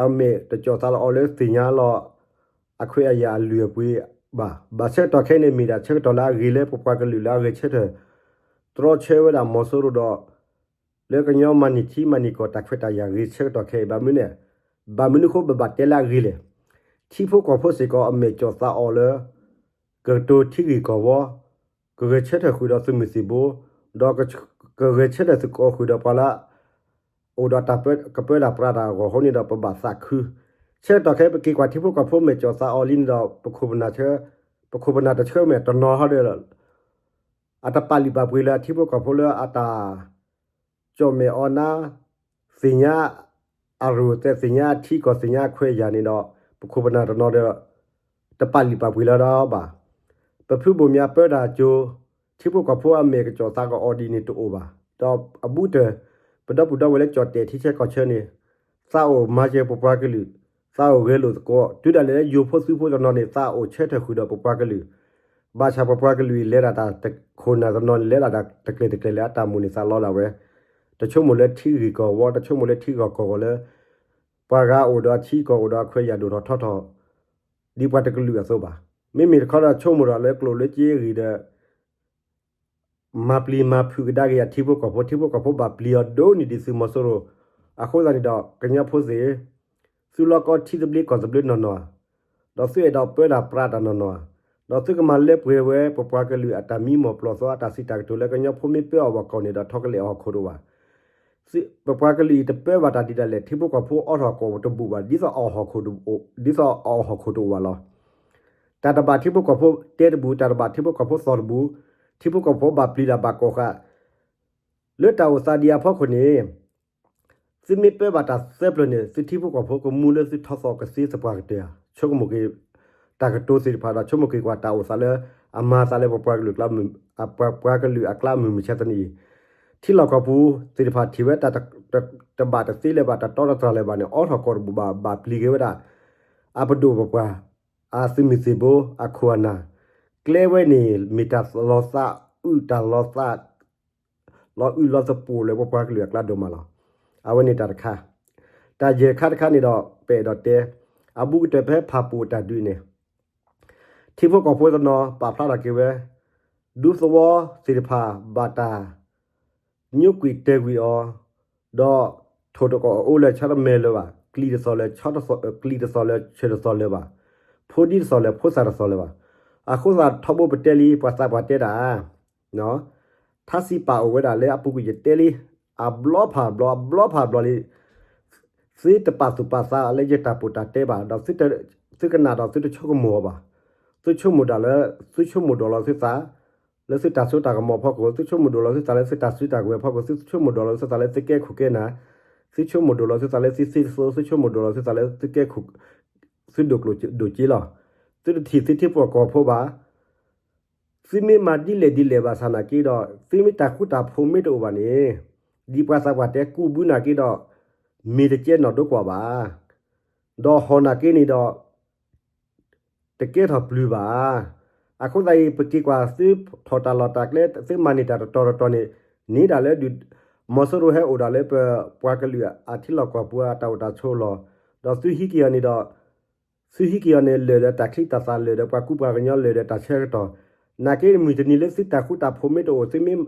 အမဲာ်တကၠီၣ်သးလီၤအီၤလၢသ့ၣ်ညါလီၤ အခွဲးအယာ်အလုၢ်အပှ့ၤဘၣ်. ဘၣ်ဆၢကတီၢ်ခဲအံၤန့ၣ် မ့ၢ်ဒၣ်ဆၢကတီၢ်လၢအဂ့ၤလၢ ပပှၤကလုာ်လၢအဂဲၤဆၢထၢၣ် တြီဆၢဝဲဒၣ်မီၤစိရိၤဒီး လၢကညီမၤန့ၢ်ထံမၤန့ၢ်ကီၢ်တၢ်ခွဲးတၢ်ယာ်ဂ့ၤဆၢကတီၢ်ခဲအံၤ ဘၣ်မနုၤန့ၣ်, ဘၣ်မနုၤအဃိပဘၣ်တဲလၢအဂ့ၤလဲၣ်. ထံဖိကီၢ်ဖိစ့ၢ်ကီးအမဲာ်ကၠီၣ်သးအီၣ်လၢ ကကတိၤထံဂ့ၢ်ကီၢ်ဝီ, ကဂဲၤဆၢထၢၣ်ဃုာ်ဒီးသုးမုၢ်သံၣ်ဘိ, ဒီးကဂဲၤဆၢထၢၣ်သကိးဃုာ်ဒီးပှၤလၢ အိၣ်ဒီးတၢ်ကပၢတၢ်ပြးတၢ်အဂီၢ်အဃိန့ၣ်ဒီး ပဘၣ်သးခု. ဆၢကတီၢ်ခဲအံၤ ပက့ၤကွၢ်ထံဖိကီၢ်ဖိမဲာ်ကၠီၣ်သးအီၣ်လံန့ၣ်ဒီး ပခိၣ်ပနၢ်ဆၢ, ပခိၣ်ပနၢ်တဆၢမ့ၢ်တနီၤဟီဒီး အတပာ်လုၢ်ပာ်ပှ့ၤလၢအထံဖိကီၢ်ဖိလၢအတၢ် ကၠီၣ်မဲာ်အီၤနါ, သ့ၣ်ညါအရူၢ်သဲး သ့ၣ်ညါအထံကီၢ် သ့ၣ်ညါအခွဲးအယာ်န့ၣ်ဒီး ပခိၣ်ပနၢ်တနီၤဒီး တပာ်လုၢ်ပာ်ပှ့ၤလၢၤဒီးဘၣ်. ပဖုဘိၣ်မၠးပၢတၢ်ကၠိ, ထံဖိကီၢ်ဖိအမဲာ်ကၠီၣ်သးကအီၣ်ဒ်န့ၣ်တအိၣ်ဘၣ်. ဒီးအဘူးတၢၢ် ပဒီပုၢ်ဒီဝဲၢ်လၢကၠီၣ်တဲာ်ထံဆၢကီၢ်ဆၢန့ၣ် သးအိၣ်မၤစၢၤပပှၤကလုာ်, သးအိၣ်ဂဲၤလိာ်သကိး, တုၤဒၣ်လဲာ်လၢယိၤဖိသုးဖိတနီၤန့ၣ် သးအိၣ်ဆၢထၢၣ်ဃုာ်ဒီးပပှၤကလုာ်, ဘၣ်ဆၣ်ပပှၤကလုာ်အံၤလဲၤဒၣ်တၢ်တ ခိၣ်နၢ်တနီၤန့ၣ် လဲၤဒၣ်တၢ်တကျဲၤတကျဲၤလၢအတၢ်မိၣ်န့ၢ်သးလီဒၣ်ဝဲ, တဆိကမိၣ်လၢထံဂ့ၢ်ကီၢ်ဝီ, တဆိကမိၣ်လၢထံဂီၢ်ကီၢ်ဂီၢ်လၢ ပှၤဂၤအိၣ်ဒီးအထံကီၢ်အိၣ်ဒီးအခွဲးအယာ်ဒိၣ်ထီၣ်ထီထီၣ် ဒ်ပှၤတကလုာ်အသိးဘၣ်. မ့မ့ၢ်တခီဒီးဆိကမိၣ်ဒီးလၢကျိၣ်လၢစ့အဂ့ၢ်ဒီး မၤပျံၤမၤဖုးကဒါက့ၤအထံဖိကီၢ်ဖိ, ထံဖိကီၢ်ဖိဘၣ်ပျံၤအီၤဒိၣ်န့ၢ်ဒံးသုးမီၤစိရိၤ, အဃိသတးန့ၣ်ဒီး ကညီဖိသ့ၣ်, သုလီၢ်ကီထံသဘျ့ကီၢ်သဘျ့နီၢ်နီၢ်ဧါ, ဒီးသုအဲၣ်ဒိးပၢတၢ်ပြးတၢ်နီၢ်နီၢ်ဧါ, ဒီးသုကမၤလၢပှဲၤဝဲ ပပှၤကလုာ်အတၢ်မံမီၢ်ပျီၢ်သီအတၢ်စံးတၢ်ကတိၤလၢကညီဖိမ့ၢ်ပၢအီၣ်ဘၣ်ကီၢ်န့ၣ်ဒီး ထီကလဲာ်အဟီၣ်ခိၣ်တအိၣ်ဘၣ်. ပပှၤကလုာ်အံၤတပၢဘၣ်တၢ်ဒ်ဒၣ်လဲာ် ထံဖိကီၢ်ဖိအိးထီၣ်ကီၢ်တဘူၣ်ဘၣ် ဒ်သိးအဟီၣ်ခိၣ်တအိၣ်ဘၣ်လီၤ. တၢ်တဘၣ်ထံဖိကီၢ်ဖိတဲတဘူၣ်, တၢ်တဘၣ်ထံဖိကီၢ်ဖိသီၣ်တဘူၣ်, ထံဖိကီၢ်ဖိဘၣ်ပျံၤတၢ်ဘၣ်ကိးဃာ် လၢတၢ်အိၣ်သးဒံးအဖီခိၣ်န့ၣ် သုမ့ၢ်ပၢဘၣ်တၢ်သၢပျၢၤန့ၣ် သုထံဖိကီၢ်ဖိကမူလၢသုထီသီၣ်ကသ့သပှၢ်ကတၢၢ်ဧါ. ဆိကမိၣ်က့ၤ တၢ်ကတိၤသ့ၣ်တဖၣ်ဒီး ဆိကမိၣ်က့ၤကွၢ်တၢ်အိၣ်သးလၢ အမၤသးလၢပပှၤကလုာ်အကျါ, ပှၤကလုာ်အကျါမုၢ်မဆါတနံၤအံၤ ထံလီၢ်ကီၢ်ပူၤသ့ၣ်တဖၣ်ထံၣ်ဝဲတၢ်တဘၣ်တသ့လၢၤဘၣ် တတီတတြၢ်လၢၤဘၣ်န့ၣ် အိးထီၣ်ကီၢ်တဘူၣ်ဘၣ် ဘၣ်ပျံၤက့ၤဝဲဒၣ် အပဒိၣ်ပပှၢ် အသုးမုၢ်သံၣ်ဘိ အခိၣ်အနၢ် ကျဲဝဲန့ၣ် မ့ၢ်တၢ်လီၤသးအုး တၢ်လီၤသး လီၤအုးလီၤသပိာ်လၢပပှၤကလုာ်အကျါဒိၣ်မးလီၤ. အဝဲန့ၣ်တၢ်တခါ, တၢ်ယဲၢ်ခါတခါန့ၣ်ဒီး ပအဲၣ်ဒိးတဲ အဘူးကတၢၢ်ဖဲဖၣ်ပူၣ်အတၢ်ဒုးန့ၣ် ထံဖိကီၢ်ဖိတနီၤပာ်ဖျါထီၣ်က့ၤဝဲ ဒူသဝီသ့ၣ်တဖၣ်ဘၣ်တၢ် ညိကွံာ်တၢၤကွံာ်အီၤ, ဒီးထိၣ်တကိးအိၣ်လၢာ်ဆီတမဲာ်လၢၤဘၣ်, ကျံၣ်တသီၣ်လၢာ်, ကျံၣ်တသီၣ်လၢာ်ဆၢတသီၣ်လၢၤဘၣ်, ဖိဒံတသီၣ်လၢာ် ဖိသၣ်တသီၣ်လၢၤဘၣ်. အဃိသတးထီဘိပတဲလံ ပှၤသးပှၢ်တဲတၢ် ထါစံးပာ်အိၣ်ဝဲဒၣ်လၢအပူၤကွံာ်ယတဲလံ, အဘျီဖးဘျီ အဘျီဖးဘျီလံ သုတပာ်သူၣ်ပာ်သးလၢယတၢ်ပီးတၢ်တဲဘၣ်, ဒီးသုကနၣ်ဒီးသုတဆိကမိၣ်အီၤဘၣ်. သုဆိကမိၣ်ဒၣ်လၢ သုဆိကမိၣ်ဒိၣ်လီၤသုသး လၢသုတၢ်စိတၢ်ကမီၤဖီခိၣ်, သုဆိကမိၣ်ဒိၣ်လီၤသုသးလၢသုတၢ်စုတၢ်ကဝဲၤဖီခိၣ်, သုဆိကမိၣ်ဒိၣ်လီၤသုသးလၢသုကဲခိၣ်ကဲနၢ်, သုဆိကမိၣ်ဒိၣ်လီၤသုသးလၢသုသ့သုသိ, သုဆိကမိၣ်ဒိၣ်လီၤသုသးလၢသုကဲခိၣ်, သုဒိၣ်ကျိၣ်ဒိၣ်စ့လီၤ. သုတထံၣ်သုထံဖိကီၢ်ဖိဘၣ်. သုမ့ၢ်မၤဒ်လဲၣ်ဒ်လဲၣ်ဘၣ်ဆၣ်နာ်က့ဒီး သုမ့ၢ်တၢ်ဃူတၢ်ဖိးမ့ၢ်တအိၣ်ဘၣ်န့ၣ်, ဒ်ပှၤသးပှၢ်တဲကူးဘုနာ်က့ဒီး မ့ၢ်တကဲနီၣ်ဒိကွၢ်ဘၣ်. ဒီးဟီၣ်နာ်က့န့ၣ်ဒီး တကဲထီၣ်ပျုၤဘၣ်. အဃိသတးအံၤ ပက့ၤကွၢ်သုထီၣ်တၢ်လီၢ်တၢ်ကျဲ သုမၤန့ၢ်တၢ်တတီၤတတီၤန့ၣ် န့ၢ်ဒၣ်လၢဒုး မီၤစိရိၤဟဲအိၣ်ဒၣ်လၢပပှၤကလုာ်အထံလီၢ်ကီၢ်ပူၤအတၢ်အိၣ်တၢ်ဆိးလီၢ်, ဒီးသုဟံးက့ၤအီၤန့ၣ်ဒီး သုဟံးက့ၤအီၤန့ၣ် လၢာ်ဒီးတၢ်ချံတၢ်သၣ် လၢာ်ဒီးပှၤကူပှၤကညီ လၢာ်ဒီးတၢ်ဆၢကတီၢ်, နာ်က့မုၢ်တနံၤလၢသုတၢ်ဃူတၢ်ဖိးမ့ၢ်တအိၣ် သုမ့ၢ်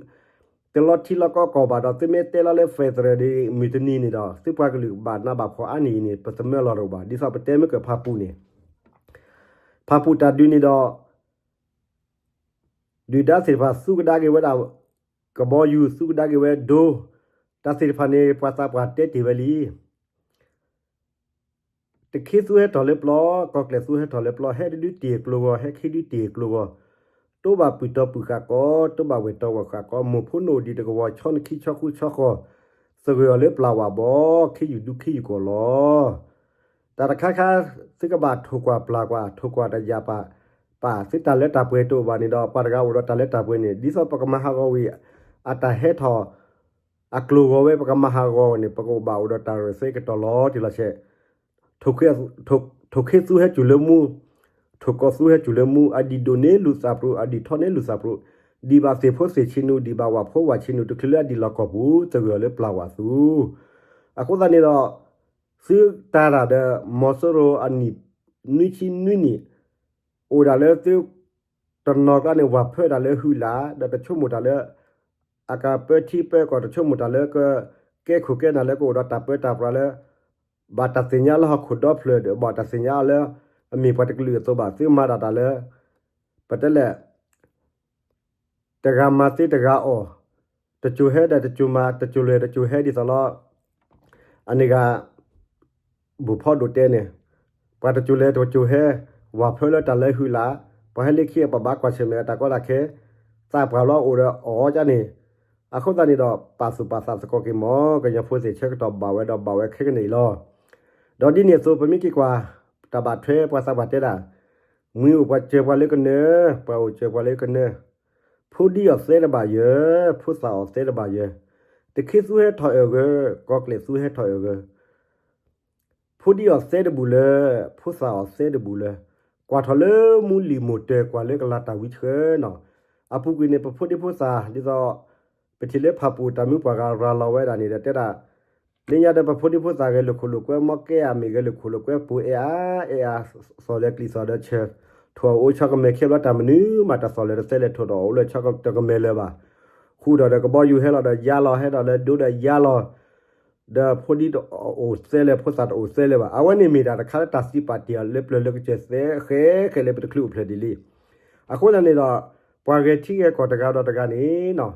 တလီၤထံလီၤကီကီၢ်ဘၣ်ဒီး သုမ့ၢ်တဲလီၤလၢ federal ဒီး မုၢ်တနံၤန့ၣ်ဒီး သုပှၤကလုာ်ဘၣ်နးဘၣ်ဖှီၣ်အါန့ၢ်အံၤန့ၣ် ပသမၢလီၤတအိၣ်ဘၣ်. ဒ်သိးပတဲမ့ၢ်ကၢၢ်ဖၣ်ပူၣ်န့ၣ် ဖၣ်ပူၣ်တၢ်ဒုးန့ၣ်ဒီး ဒုၣ်ဒါသ့ၣ်တဖၣ်သူကဒါက့ၤဝဲဒၣ် ကဘီယူၤ သူကဒါက့ၤဝဲဒိ တၢ်သ့ၣ်တဖၣ်န့ၣ် ပှၤသးပှၢ်တဲတ့ၢ်ဝဲလံ. တခ့သူဟဲထီၣ်လၢပျီ, ကီၢ်ကျဲၢ်သူဟဲထီၣ်လၢပျီ, ဟဲတဒုတ့ၢ်ကျိဂီၤ, ဟဲခံဒုတ့ၢ်ကျိဂီၤ, တိဘၣ်ပုၢ်တီပုၢ်ဃာ်ကီ, တိဘၣ်ဝဲၢ်တီဝဲၢ်ဃာ်ကီ, မိၢ်ဖိနအိၣ်ဒံးတကဝီၤ, ဆီနခံဆီဃူဆီဃီၤ, သဂၢၢ်အီၤလၢပျၢ်ဝၣ်ဘီ, ခ့ယုၢ်ဒူခ့ယုၢ်ကီၢ်လီၤ. တၢ်တခါခါ သုကဘၣ်ထိၣ်ကွၢ်ပျၢ်ကွၢ်, ထိၣ်ကွၢ်တယာ်ပာ်, ပာ်သုတၢ်လၢတၢ်ပှဲၤတအိၣ်ဘၣ်န့ၣ်ဒီး ပှၤတဂၤအိၣ်ဒီးတၢ်လၢတၢ်ပှဲၤန့ၣ် ဒ်သိးပကမၤဟးဂီၤဝံၤ အတၢ်ဟဲထီၣ် အကျိဂီၤဝဲ ပကမၤဟးဂီၤန့ၣ် ပကဘၣ်အိၣ်ဒီးတၢ်ရ့ၣ်သဲကတီၤလီၤတံၢ်လီၤဆဲး ထိၣ်ခ့သူဟဲစူၤလၢမူ, ထိၣ်ကီၢ်သူဟဲစူၤလၢမူ, အဒံၣ်ဒိၣ်န့ၢ်လူၤသးပရူး, အဒံၣ်ထီန့ၢ်လူၤသးပရူး, ဒံၣ်ဘၣ်သ့ၣ်ဖိသ့ၣ်ဆံးနူာ်, ဒံၣ်ဘၣ်ဝၣ်ဖိဝၣ်ဆံးနူာ်, တချုးလၢအဒံၣ်လီၢ်ကီၢ်ပူၤ သဂၢၢ်အီၤလၢပျၢ်ဝၣ်သူ. အဃိသတးန့ၣ်ဒီး သုတၢ်တၢ်ဒီး မီၤစိရိၤအနံၣ်နွံဆံနွံနံၣ် အိၣ်ဒၣ်လၢသု တနီၤကျါန့ၣ် ဝၤဖၢတၢ်လၢဟုၣ်လၢ် ဒီးတဆိကမိၣ်တၢ်လၢ အကပၢထံပၢကီၢ် တဆိကမိၣ်တၢ်လၢက ကဲခိၣ်ကဲနၢ်လၢကအိၣ်ဒီးတၢ်ပၢတၢ်ပြးလၢ ဘၣ်တၢ်သ့ၣ်ညါလၢဟီၣ်ခိၣ်ဒီဖျၢၣ်ဒီး ဘၣ်တၢ်သ့ၣ်ညါအီၤလၢ အမ့ၢ်ပှၤတကလုာ်အသိးဘၣ် သုမၤဒၣ်တၢ်လၢ ပတဲလဲၣ် တဂၤမၤသ့တဂၤအီၣ်, တစိၤဟဲဒီးတစိၤမၤ, တစိၤလဲၤတစိၤဟဲဒ်သိးလီၤ. အန့ၣ်ဂ့ၤ ဘူၣ်ဖီဒိၣ်တဲန့ၣ်, ပှၤတစိၤလဲၤတစိၤဟဲ, ဝၤဖၢလၢတၢ်လၢဟုၣ်လၢ်, ပှၤဟဲလၢခံအပဘၣ်ကွၢ်ဆၢၣ်မဲာ်အတၢ်ကီတၢ်ခဲ, သးပှၢ်လီၤအိၣ်ဒီးအီၣ်ကန့ၣ်, အဃိသတးန့ၣ်ဒီး ပာ်သူၣ်ပာ်သးသကိးက့ၤမီၤ ကညီဖိသ့ၣ်ဆၢကတီၢ်ဘၣ်ဝဲဒီးဘၣ်ဝဲခဲကနံၣ်အံၤလီၤ. ဒီးဒ်န့ၣ်အသိး ပမ့ၢ်က့ၤကွၢ် တၢ်ဘၣ်ထွဲပှၤသးပှၢ်တဲဒၣ်, မှံအိၣ်ပှၤစၢၤပှၤလၢကနၢၤ, ပှၤအိၣ်စၢၤပှၤလၢကနၢၤ ဖိဒံအီၣ်သဲတဘၣ်ယဲၢ်, ဖိသၣ်အီၣ်သဲတဘၣ်ယဲၢ်, တခ့သူဟဲထီၣ်အဂၢၢ်, ကီၢ်ကျဲၢ်သူဟဲထီၣ်အဂၢၢ်, ဖိဒံအီၣ်သဲတဘူၣ်လၢ, ဖိသၣ်အီၣ်သဲတဘူၣ်လၢ, ကွၢ်ထီၣ်လၢမူလံၤမိၢ်တၢၢ်ကွၢ်လၢကလၤတၢ်ဝံဆှၢနီၤ, အပူၤကွံာ်န့ၣ် ပဖိဒံဖိသၣ် ဒ်သိး ပထံၣ်လၢဖးပူၤတၢ်မုၢ်ပှၢ်ဂၤရၤလီၤဝဲဒၣ်န့ၣ်ဒီးတဲဒၣ်, လၢညါဒီးပဖိဒံဖိသၣ်ဂဲၤလိာ်ခိၣ်လိာ်ကွဲ မီကဲအမ့ၢ်ဂဲၤလိာ်ခိၣ်လိာ်ကွဲပူၤအဲၣ်အါအဲၣ်အါ, သီၣ်လဲၤကျံးသီၣ်ဒီးဆၢ, ထိၣ်အအိၣ်ဆီကမဲာ်ခဲဘျီတၢ်မနုၤမး တသီၣ်လဲၤတသဲလဲၤထိၣ်ဒီးအိၣ်လၢဆီတကမဲာ်လၢၤဘၣ်. ဃူဒီးဒီးကဘီယူၤဟဲလီၤဒီးယါလီၤ ဟဲဒီးလၢဒိဒီးယါလီၤ, ဒီးဖိဒံတအိၣ်သဲလဲၤ ဖိသၣ်တအိၣ်သဲလဲၤဘၣ်. အဝဲန့ၣ်မ့ၢ်တၢ်တခါလၢတၢ်စံးပာ်တ့ၢ်အီၤလၢပျၢၤလၢကစၢၢ်သဲဃဲဃဲလၢပတချုးအိၣ်ဖျဲၣ်ဒ်လံ. အဃိသတးန့ၣ်ဒီး ပှၤဂဲၤထံဂဲၤကီၢ်တဂၤဒီးတဂၤန့ၣ်နီၤ,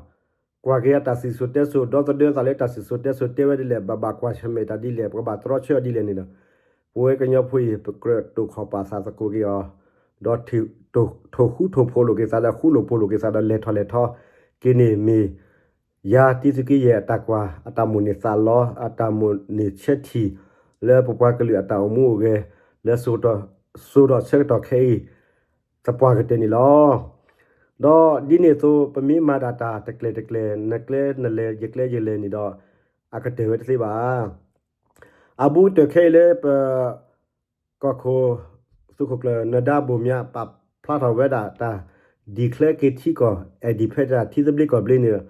ကွၢ်က့ၤအတၢ်စံၣ်စိၤတဲစိၤ ဒီသဒၢသးလၢတၢ်စံၣ်စိၤတဲစိၤတဲဝဲဒ်လဲၣ် ပဘၣ်ကွၢ်ဆၢၣ်မဲာ်တၢ်ဒ်လဲၣ် ပကဘၣ်တြီဆၢအီၤဒ်လဲၣ်န့ၣ်ဒီး, ပဝဲကညီဖိအံၤ ပကြၢးတိာ်ခီၣ်ပာ်သးသကိးက့ၤအီၤ, ဒီးထိၣ်ဃူထိၣ်ဖိးလိာ်က့ၤသးဒီး ဃူလိာ်ဖိးလိာ်က့ၤသးဒီး လဲၤထီၣ်လဲၤထီက့ၤန့ၣ်မ့ၢ် ယၤတံသုးက့ယဲၢ်အတၢ်ကွၢ် အတၢ်မိၣ်န့ၢ်သးလီ အတၢ်မိၣ်န့ၢ်ဆၢထံၣ် လၢပပှၤကလုာ်အတၢ်အိၣ်မူအိၣ်ဂဲၤ လၢစိၤဒီးဆၢကတီၢ်ခဲအံၤ သပှၢ်ကတၢၢ်န့ၣ်လီၤ. ဒီးဒ်န့ၣ်အသိး ပမ့ၢ်မၤဒၣ်တၢ်တကျဲၤတကျဲၤ နကျဲနလဲၤ ယကျဲယလဲၤန့ၣ်ဒီး အကတၢၢ်ဝဲတသ့ဘၣ်. အဘူးကတၢၢ်ခဲအံၤလၢပ ကီၢ်ခိၣ် သုးခိၣ်ကျၢၢ် နၢၤဒါဘိၣ်မၠး ပာ်ဖျါထီၣ်ဝဲဒၣ်တၢ် declare က့ၤထံကီၢ် independent ထံသဘျ့ကီၢ်သဘျ့န့ၣ်,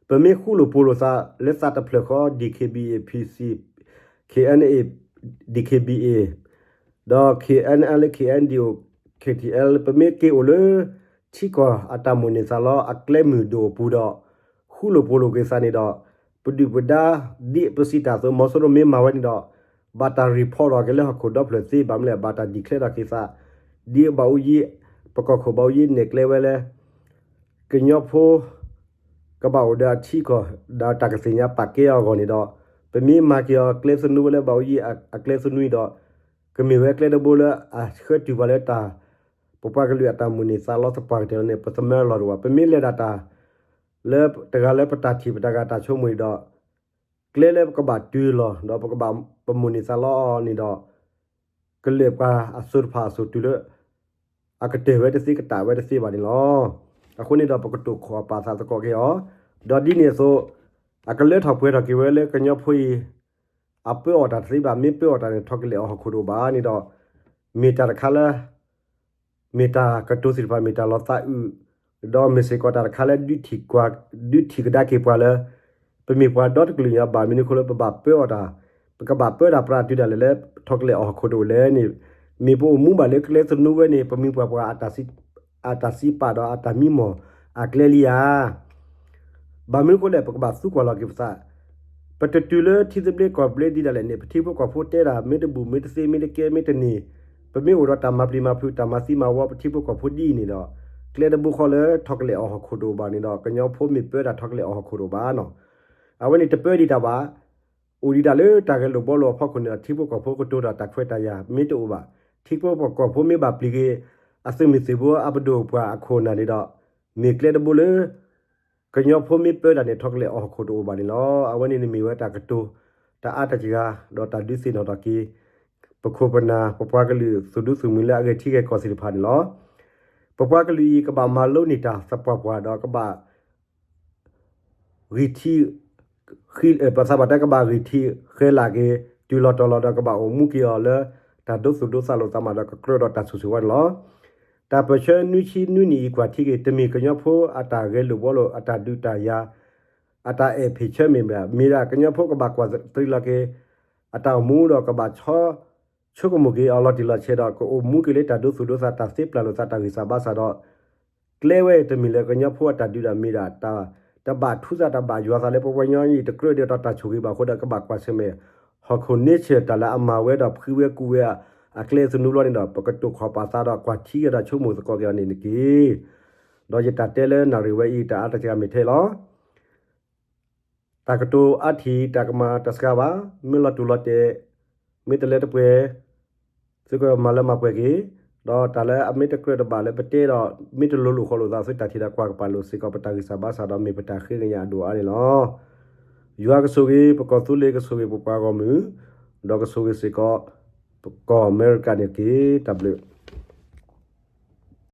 ပမ့ၢ်ဃူလိာ်ဖိးလိာ်သးလၢသးတဖျၢၣ်ဃီ DKBA PC, KNA, DKBA ဒီး KNLA KNDO KTLA ပမ့ၢ်က့ၤအိၣ်လၢ ထံကီၢ်အတၢ်မိၣ်န့ၢ်သးလီအကျဲမုၢ်ဒိၣ်အပူၤဒီး ဃူလိာ်ဖိးလိာ်က့ၤသးန့ၣ်ဒီး ပဒုၣ်ပဒါ ဒ်ပစံးတၢ်အသိး မီၤစိရိၤမ့ၢ်မၤဝဲန့ၣ်ဒီး ဘၣ်တၢ် report ထီၣ်က့ၤလၢဟီၣ်ခိၣ်ဒီဖျၢၣ်သ့ ဘၣ်မနုၤလဲၣ် ဘၣ်တၢ် declare ထီၣ်က့ၤသး ဒ်ဘၣ်အူယံ ပကီၢ်ခိၣ်ဘၣ်အူယံနဲၣ်ကျဲဝဲလၢ ကညီဖိ ကဘၣ်အိၣ်ဒီးအထံကီၢ် ဒီးတၢ်ကသ့ၣ်ညါပာ်ကဲအဂီၢ်န့ၣ်ဒီး ပမ့ၢ်မၤက့ၤအီၤကျဲသနူဝဲလၢဘၣ်အူယံအကျဲသနူန့ၣ်ဒီး ကမ့ၢ်ဝဲကျဲတဘိလၢအဆှၢတုၤပှၤလၢတၢ် ပပှၤကလုာ်အတၢ်မိၣ်န့ၢ်သးလီသပှၢ်ကတၢၢ်လီၤန့ၣ် ပသမၢလီၤတအိၣ်ဘၣ်. ပမ့ၢ်လဲၤဒၣ်တၢ် လၢတဂၤလၢပတၢ်ထံၣ်ပတၢ်ဂၤတၢ်ဆိကမိၣ်န့ၣ်ဒီး ကျဲလၢပကဘၣ်တုၤလီၤ ဒီးပကဘၣ်ပမိၣ်န့ၢ်သးလီအီၤန့ၣ်ဒီး ကလဲၤပှၤအစိၤတဖၣ်အစိၤတုၤလၢ အကတၢၢ်ဝဲတသ့ ကတၢၢ်ဝဲတသ့ဘၣ်န့ၣ်လီၤ. အဃိန့ၣ်ဒီးပကတိာ်ခီၣ်ပာ်သးသကိးက့ၤအီၤ, ဒီးဒ်န့ၣ်အသိး အကလၢထီၣ်ပှဲၤထီၣ်က့ၤဝဲလၢကညီဖိအံၤ အပၢအီၣ်တၢ်တသ့ဘၣ်, မ့ၢ်ပၢအီၣ်တၢ်န့ၣ် ထီၣ်ကလဲာ်အီၣ်ဟီၣ်ခိၣ်တအိၣ်ဘၣ်န့ၣ်ဒီး မ့ၢ်တၢ်တခါလၢ မ့ၢ်တၢ်ကတိၤသ့ၣ်တဖၣ် မ့ၢ်တၢ်လီၤသးအုး, ဒီးမ့ၢ်စ့ၢ်ကီးတၢ်တခါလၢ ဒုးထံၣ်ကဒါက့ၤပှၤလၢ ပမ့ၢ်ပှၤဒီတကလုာ်ညါဘၣ်မနုၤအဃိလၢပဘၣ်ပၢအီၣ်တၢ်, ပကဘၣ်ပၢတၢ်ပြးတုၤဒၣ်လဲာ်လၢ ထီၣ်ကလဲာ်အီၣ်ဟီၣ်ခိၣ်တအိၣ်လဲၣ်န့ၣ်, မ့ၢ်ပအိၣ်မူဘၣ်လၢကျဲသနူဝဲန့ၣ် ပမ့ၢ်ပှၤပှၤ အတၢ်စံးပာ်ဒီးအတၢ်မံမီၢ်အကျဲလံဧါ. ဘၣ်မနုၤအဃိလဲၣ် ပကဘၣ်သူကွၢ်လီၤက့ၤပသး, ပတတုၤလၢထံသဘျ့ကီၢ်ဘျ့ဒ်ဒၣ်လဲာ်န့ၣ် ပထံဖိကီၢ်ဖိတဲတၢ် မ့ၢ်တဘူၣ်မ့ၢ်တသ့မ့ၢ်တကဲမ့ၢ်တန့ၢ်, ပမ့ၢ်အိၣ်ဒီးတၢ်မၤပျံၤမၤဖုး တၢ်မၤသံမၤဝီ ပထံဖိကီၢ်ဖိဒ်အံၤန့ၣ်ဒီး ကျဲတဘိဃီလၢထီၣ်ကလဲာ်အီၣ်ဟီၣ်ခိၣ်တအိၣ်ဘၣ်န့ၣ်ဒီး ကညီဖိမ့ၢ်ပၢတၢ်ထီၣ်ကလဲာ်အီၣ်ဟီၣ်ခိၣ်တအိၣ်ဘၣ်နီၤ. အဝဲန့ၣ်တပၢဒံးတၢ်ဘၣ်. အိၣ်ဒံးတၢ်လၢတၢ်ဂဲၤလိာ်ဘှီလိာ်အဖီခိၣ်န့ၣ်ဒီး ထံဖိကီၢ်ဖိကတိၤတၢ် တၢ်ခွဲးတၢ်ယာ်မ့ၢ်တအိၣ်ဘၣ်, ထံဖိကီၢ်ဖိမ့ၢ်ဘၣ်ပျံၤက့ၤ အသုးမုၢ်သံၣ်ဘိအပဒိၣ်ပှၢ်အခိၣ်အနၢ်န့ၣ်ဒီး မ့ၢ်ကျဲတဘိလၢ ကညီဖိမ့ၢ်ပၢတၢ်န့ၣ် ထီကလဲာ်အဟီၣ်ခိၣ်တအိၣ်ဘၣ်န့ၣ်လီၤ. အဝဲန့ၣ်န့ၣ်မ့ၢ်ဝဲတၢ်ကတိၤ တၢ်အါတၢ်စှၤ ဒီးတၢ်ဒုးသ့ၣ်နီၣ်ထီၣ်က့ၤ ပခိၣ်ပနၢ် ပပှၤကလုာ်သူၣ်ဒူသးမုာ်လၢအဂဲၤထံဂဲၤကီၢ်သ့ၣ်တဖၣ်န့ၣ်လီၤ. ပပှၤကလုာ်အံၤ ကဘၣ်မၤလိန့ၢ်တၢ်သပှၢ်ပှၢ်ဒီးကဘၣ် ဂံၢ်ထံး ပသးဘၣ်တဲကဘၣ်ဂံၢ်ထံးဃဲၤလၢ်က့ၤ တုၤလီၤတီၤလီၤဒီးကဘၣ်အိၣ်မူက့ၤအီၤလၢ တၢ်ဒိသူၣ်ဒိသးလိာ်သးမးဒီးကကြၢးဒီးတၢ်ဆိၣ်ဆံးဝဲန့ၣ်လီၤ. တၢ်ပၢၢ်ဆၢနွံဆံနွံနံၣ်အံၤကွၢ်ထံက့ၤ တမ့ၢ်ကညီဖိအတၢ်ဂဲၤလိာ်ဘှီလိာ် အတၢ်ဒုးတၢ်ယၤ အတၢ်အဲၣ်ဖ့ၣ်ဆၢမ့ၢ်ဘၣ်, မ့ၢ်ဒၣ်ကညီဖိကဘၣ်ကွၢ်တရံးလီၤက့ၤ အတၢ်အိၣ်မူဒီးကဘၣ်ဆီ ဆိကမိၣ်က့ၤအီၤလီၤတံၢ်လီၤဆဲးဒီး ကအိၣ်မူက့ၤလၢတၢ်ဒိသူၣ်ဒိသး တၢ်သ့ပျၢ်လိာ်သး တၢ်ဂံၢ်စၢ်ဘါစၢ်ဒီး ကျဲဝဲတမ့ၢ်လၢကညီဖိအတၢ်ဒုးဒၣ် မ့ၢ်ဒၣ်တၢ်တဘၣ်ထူသးတဘၣ်ယွၤသးလၢ ပပှၤကညီအံၤ တကြၢးဒီးတၢ်ဆိၣ်ဂ့ၤဘၣ်အဃိဒီး ကဘၣ်ကွၢ်ဆၢၣ်မဲာ် ဟီၣ်ခိၣ်န့ဆၢၣ် တၢ်လၢအမၤဝဲဒီးဖှံဝဲကူၣ်ဝဲအကျဲသနူဘျီန့ၣ်ဒီး ပကတိာ်ခီၣ်ပာ်သးဒီးကွၢ်ထံက့ၤဒီးဆိကမိၣ်သကိးက့ၤအီၤန့ၣ်တက့ၢ်. ဒီးယတၢ်တဲလၢနၣ်ရံၣ်ဝဲအံၤ တၢ်အါတၢ်စှၤမ့ၢ်ထဲလီၤ. တၢ်ကတိၤအါထံၣ် တၢ်ကမၤတၢ်စှၤဘၣ်, မ့ၢ်လီၤတူာ်လီၤတဲာ် မ့ၢ်တလၢတပှဲၤ သုကမၤလၢမၤပှဲၤက့ၤ, ဒီးတၢ်လၢအမ့ၢ်တကြၢးတဘၣ်လၢပတဲဒီး မ့ၢ်တလိၤလိာ်ဃီလိာ်သး သုတၢ်ထံၣ်ဒီးကွၢ်ကပာ်လိာ်စ့ၢ်ကီး ပတၢ်ဂံၢ်စၢ်ဘါစၢ်ဒီး မ့ၢ်ပတၢ်ဃ့ကညးအဒိၣ်အါန့ၣ်လီၤ. ယွၤကဆိၣ်ဂ့ၤ ပကီၢ်သူလ့ၤ ကဆိၣ်ဂ့ၤပပှၤဂီၢ်မုၢ်, ဒီးကဆိၣ်ဂ့ၤစ့ၢ်ကီး ပကီၢ်အမဲရကၤန့ၣ်တက့ၢ်. တၢ်ဘျုး